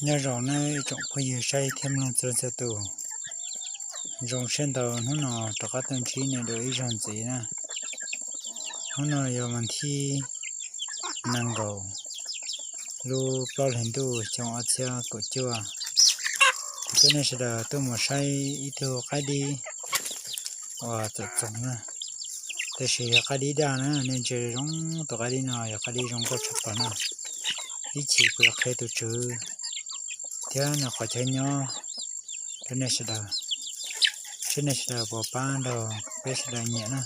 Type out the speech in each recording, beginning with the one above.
Nyob zoo nawb ib tsoom phooj ywg saib thiab mloog txhua leej txhua tus. Zoo siab ntau hnub no rov qab tuaj ntsib nej dua ib zaug ntxiv na. Hnub no yog vas thib nees nkaum lub plaub hlis ntuj xyoo ob txhiab kaum cuaj, coj nej sawv daws tuaj mus saib ib tug qaib dib uas txawm txoog na. Tab sis yog qaib dib daj na, nej ntsia zoo tus qaib dib no yog qaib dib zoo nkauj tshaj plaws na. Ib chim kuv yuav qhia tus tswv thiab nws qhov chaw nyob rau nej sawv daws, seb nej sawv daws puas pab nrog peb sawv daws nyiam na.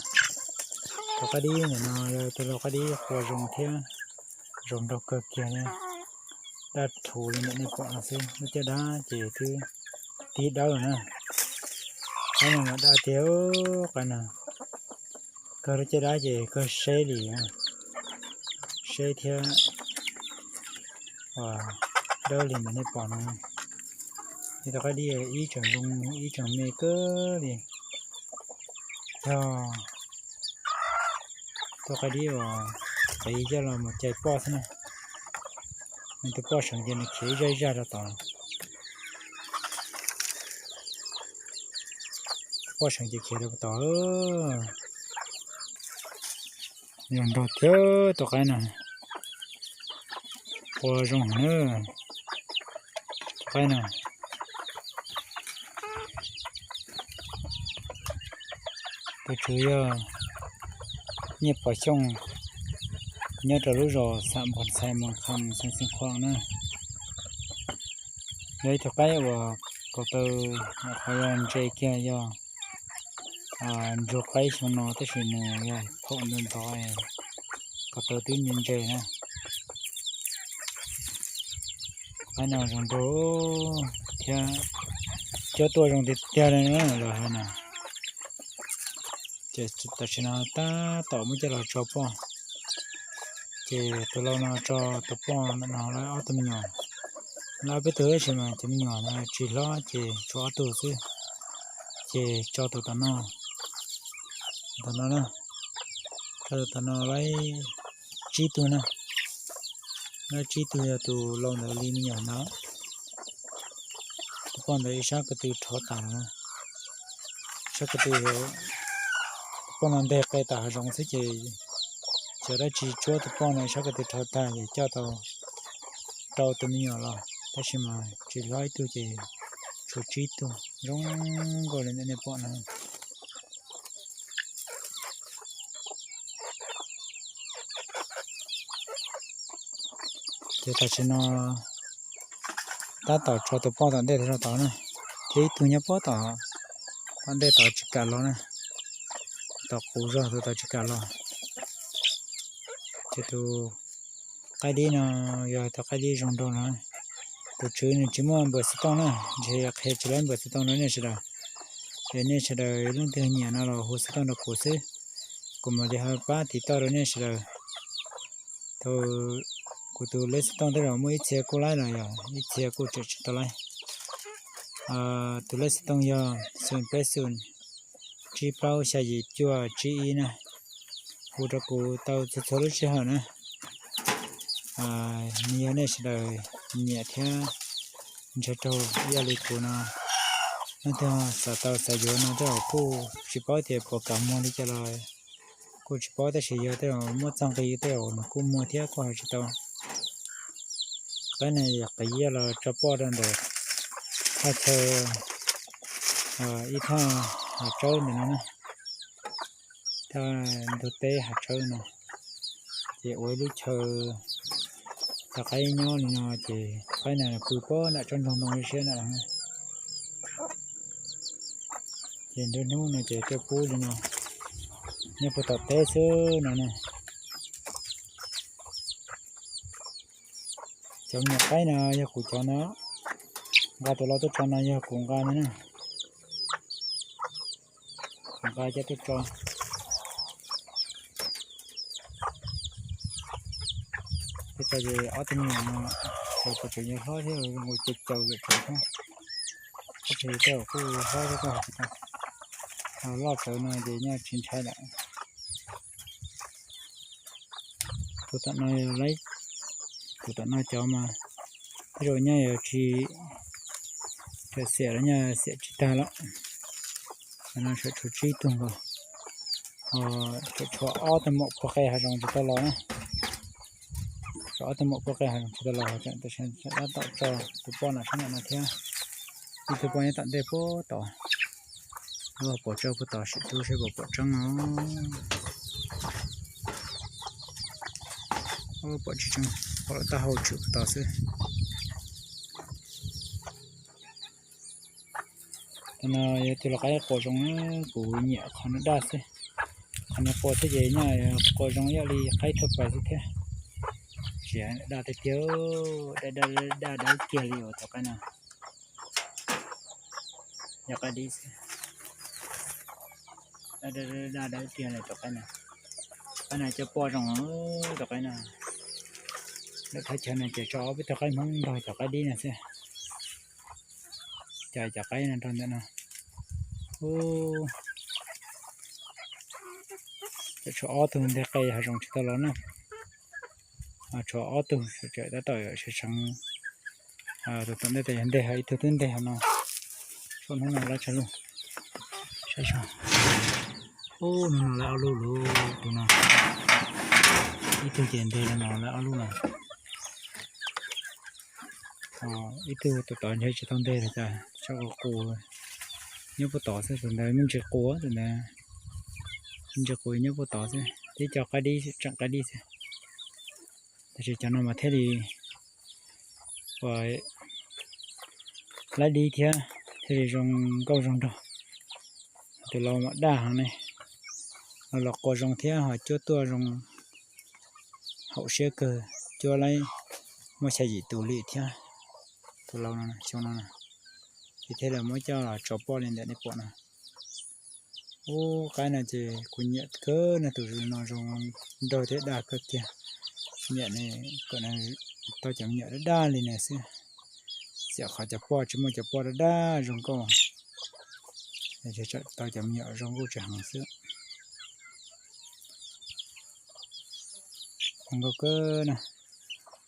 Tus qaib dib ntawm no yog tus lau qaib dib qua zoo thiab zoo nraug kawg kiag li, daj rhuv li ntawm nej pom no xwb. Lub caj dab ces twb tib dawb na. Qaib no mas daj tiag, qaib no kawg lub caj dab ces kawg seb li, seb thiab dawb li ntawm nej pom no. Yog tus qaib dib ib tseem zoo ib tseem me kawg li. Yog tus qaib dib uas qiv coj los mus cais poj xwb na. Nws tus poj seem ces nws khiav ib zaj ib zaj rau tod. Tus poj seem ces khiav rau tod. Zoo nraug thiab tus qaib no. Qua zoo heev na. Tus qaib no, tus tswv yog Nyiaj Pov Xyooj, nyob rau lub zos Xam Npos Xais, Moos Kham, xeev Xeev Khuam na. Yog ib tug qaib uas ko taw qhov yog ntse kiag, yog nrug qaib xyoo no tab sis nws yog thaum ntawd ntxov ko taw twb ntse ntse na. Qaib no zoo nraug thiab cuab tuaj zoo tiag tiag li na los hais no. Ces tam sim no tab tom muab coj los tso poj. Ces tus lau no tso tus poj no lawv ob tug me nyuam, lawv ob peb tug tab sis mas cov me nyuam no tsis hlob ces tshuav ob tug xwb. Ces tso tus tom no, tom no na, tso tus tom no lawv tsib tug na. Lawv tsib tug yog tus lau ntawd li me nyuam ntawd. Tus poj ntawd ib sab ko tw rho tas lawm na. Sab ko tw, tus poj no nteg qe tas hav zoov xwb ces xyov dab tsi tsuab tus poj no ib sab ko tw rho tag ces coj tau rau tus me nyuam los tab sis mas tsis hlob ib tug ces tshuav tsib tug zoo nkauj li ntawm nej pom no. Ces tam sim no tab tom tso tus poj tom ntej rau tod na, thiab ib tug nyob pob tom, tom ntej tod tsis kam los na, tom qub zog tus tod tsis kam los. Ces tus qaib dib no yog tus qaib dib zoo nraug no. Tus tswv nws tsis muaj npawb xov tooj na, ntshe qhia tsis laib npawb xov tooj rau nej sawv daws. Es nej sawv daws leej twg nyiam no los hu xov tooj rau kuv xwb, kuv mam li ho pab tiv toj rau nej sawv daws. Thaum kuv tus lej xov tooj tej zaum muaj ib txhia kuj laib los yog ib txhia kuj tseem tsis tau laib. Tus lej xov tooj yog xoom peb xoom, tsib plaub xya yim cuaj tsib ib na. Hu rau kuv tau txhua txhua lub sij hawm na. Nws yog nej sawv daws nyiam thiab ntshaw raug ib yam li kuv no, leej twg xav tau xav yuav no tej zaum kuj tsis paub tias puas kam muag li cas los kuj tsis paub, tab sis yog tej zaum muab txog nqi tej zaum nws kuj muag thiab kuj hais tsis tau. Qaib no yog qiv los tso poj rau ntawm thaj chaw ib thaj hav tsawb ntawm no na, thaj ntug teb hav tsawb no, ces ua ib lub chaw cov qaib nyob li no, ces qaib no pw pob nram tsob ntoo ntoo siab na. Ces nruab hnub no ces tuaj pub li no, nyob puag tom teb xwb no na. Cov me nyuam qaib no yog kuv cov no, nqa tus lau tuaj tso no yog kuv nqa no na. Kuv nqa coj tuaj tso. Tej tau ces ob tug me nyuam no, tau tseem yuav hlob thiab, zoo nkaus caum caum yam tseem hlob. Tab sis tej zaum kuj hlob thiab kuj hais tsis tau. Ho loj tsawv no ces nyaj tsis ntshai lawm. Tus tom no, tus tom no cov mas Tej zaum nyaj yuav tsis, txawm xiam los nyaj xiam tsis tag lawm. Qhov no tseem tshuav tsib tug nkaus, tseem tshuav ob tug maum puag qe hav zoov tsis tau los na. Tshuav ob tug maum puag qe hav zoov tsis tau los, tseem tab tom tso tus poj no sab nram no thiab. Ib tug poj nyob tom ntej puag tod. Pom tsawb puag tod, sim tub saib puas pom tseeb os. Pom tsis tseeb, pom lawv taub hau tshwm puag tod xwb. Qhov no yog tus lau qaib quas zoo na, kuv nyiam qhov no daj xwb. Qhov no quas thiab ces nyaj quas zoo ib yam li qaib thaj pais xwb thiab. Tsis daj tiag tiag, daj daj dawb kiag li os tus qaib no. Yog qaib dib xwb. Daj daj dawb kiag li tus qaib no. Qaib no cov poj zoo tus qaib no. Lawv thaj chaw no ces tso ob peb tug qaib Hmoob nrog cov qaib dib no xwb. Cov, cov qaib no nrog ntawm no. Ub, tshuav ob tug nteg qe hav zoov tsis tau los na. Tshuav ob tug tseem tab tom sawv tsees. Tus tom ntej tas yog nteg, ib tug twb nteg hauv no. Tshuav hnub no lawv tshaj lug. Saib, ub, hnub no lawv ob lub lub tus no. Ib tug ces nteg no lawv ob lub no. Ib tug tus tod ntshe tsis tau nteg los cas, tseem qus qus nyob puag tod xwb, tus ntawd me ntsis qus, tus ntawd me ntsis qus nyob puag tod xwb, tib co qaib dib, tseem qaib dib xwb. Tab sis cov no mas thiaj li ua laib dib thiab, thiaj li zoo nkauj zoo nraug. Tus lau mas daj heev ne, los los quas zoo thiab ho cuab tuaj zoo haum siab kawg, cuab laib muaj xya yim tus li thiab. Tus lau no, xyoo no, ces thiaj li muab coj los tso poj li ntawm nej pom no. Ub, qaib no ces kuv nyiam kawg no, tus no zoo nraug thiab daj kawg kiag. Nyiam ne, kom tau cov me nyuam daj daj li no xwb. Xiam qhov cov poj tsis muaj cov poj daj daj zoo nkauj, tau cov me nyuam zoo nkauj tsis heev xwb. Zoo nkauj kawg na.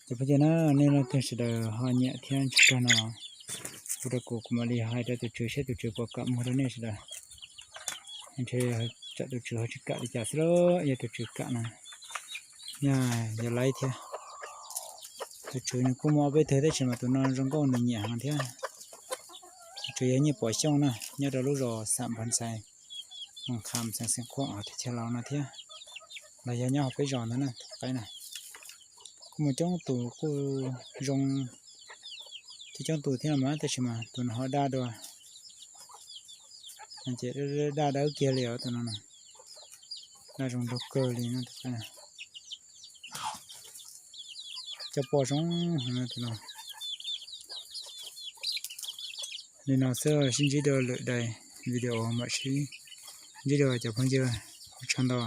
Cov phooj ywg na, nej leej twg sawv daws ho nyiam thiab ntshaw rog no, hu rau kuv, kuv mam li hais rau tus tswv seb tus tswv puas kam muag rau nej sawv daws. Ntshe tsam tus tswv ho tsis kam li cas xwb lauj, yog tus tswv kam no, yog laib thiab. Tus tswv nws kuj muaj ob peb tug tab sis mas tus no zoo nkauj nws nyiam heev thiab. Tus tswv yog Nyiaj Pov Xyooj na, nyob rau lub zos Xam Nphav Ntxhais, Moos Kham, xeev Xeev Khuam, teb chaws Laus no thiab. Los yog nyob hauv peb zos ntawd na, tus qaib na. Kuj muaj coob tus kuj zoo, coob coob tus thiab los mas tab sis mas tus no ho daj dua. Ces daj dawb kiag li os tus no na. Daj zoo nraug kawg li no tus qaib na. Cov poj zoo heev tus no. Li no xwb, sib ntsib dua lwm daim video mam sib ntsib dua cov phooj ywg, ua tsaug ntau.